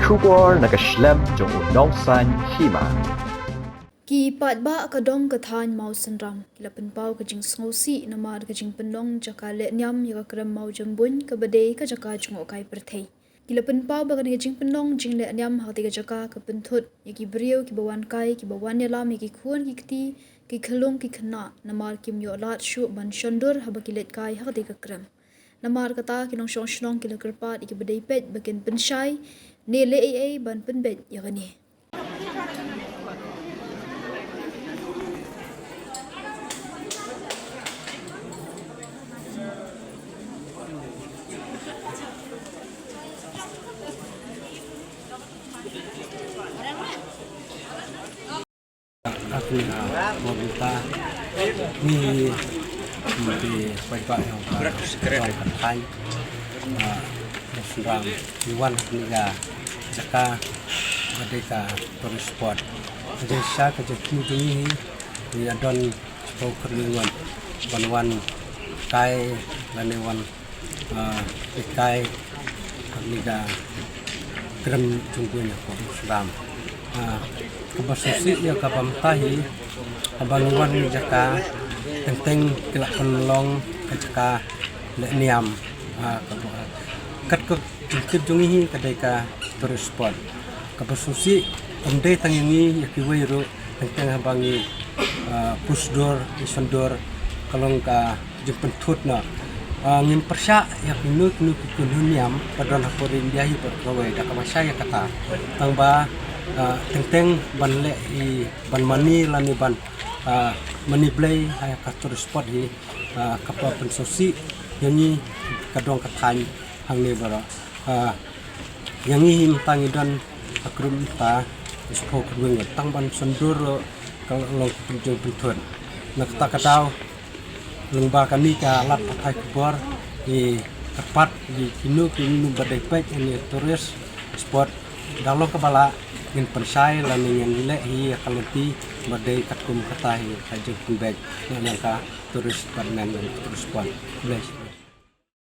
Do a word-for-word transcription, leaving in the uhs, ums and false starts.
Khubor na ka shlem jong u nongsan hima. Ki paidbah ka dong ka thaiñ Mawsynram ki la pynpaw ka jingsngewsih namar ka jingpynlong jaka leh niam ïa ka krem Mawjymbuin kaba dei ka jaka jngohkai pyrthei. Ki la pynpaw ba kane ka jingpynlong jingleh niam ha katei ka jaka ka pynthut ïa ki briew kiba wan kai, kiba wan ïalam ïa ki khun ki kti, ki khyllung ki khynnah namar kim ïoh lad shuh ban shondur haba ki leit kai ha katei ka krem. Namar kata ki nongshong shnong ki la kyrpad ïa kiba dei peit ba kin pynshai ne leh ei ei ban pynbeit ïa kane. Akni, ah, mo bita ni, ni paidbah ïa ka, ka thaiñ, ah, Mawsynram, ngi wan ha kane ka jaka ba dei ka tourist spot. Ka jingshisha ka jingthmu jong ngi hi, ngi ïa don shiphew khyndai ngut ban wan kai lane wan, ah, hikai ha kane ka krem Jymbuin ha Mawsynram. Ah, kaba sngewsih ïa kaba mynta hi, haba ngi wan kane ka jaka, teng teng ki la pynlong ka jaka leh niam. Ah, kaba, kat ka jingtip jong ngi hi ka dei ka tourist spot. Kaba sngewsih, ym dei tang ïa ngi, ïa kiwei ruh, teng teng haba ngi, ah, pyrshah dur, ngi shondur, ka long ka jingpynthut noh. Ah, ngim pyrshah ïa kino kino ki kynhun niam ba don hapoh ri India hi bad kawei, da kaba shai ïa kata. Tang ba, ah, teng teng ban leh i, ban mane lane ban, ah, mane blei ha ka tourist spot hi, ah, kaba pynsngewsih ïa ngi ka dong ka thaiñ hangne baroh. Ah, ïa ngi hi mynta ngi don ha krem mynta shiphew khyndai ngut, tang ban shondur ruh ka long ka jingpynthut. Na kata ka daw, lyngba kane ka lad pathai khubor, ngi kyrpad ïa kino kino ba dei peit ïa kane tourist spot, da long kaba lah ngin pynshai lane ngin leh hi ïa ka lynti ba dei katkum kata hi ka jingpynbeit na ka tourist department, tourist spot. Khublei.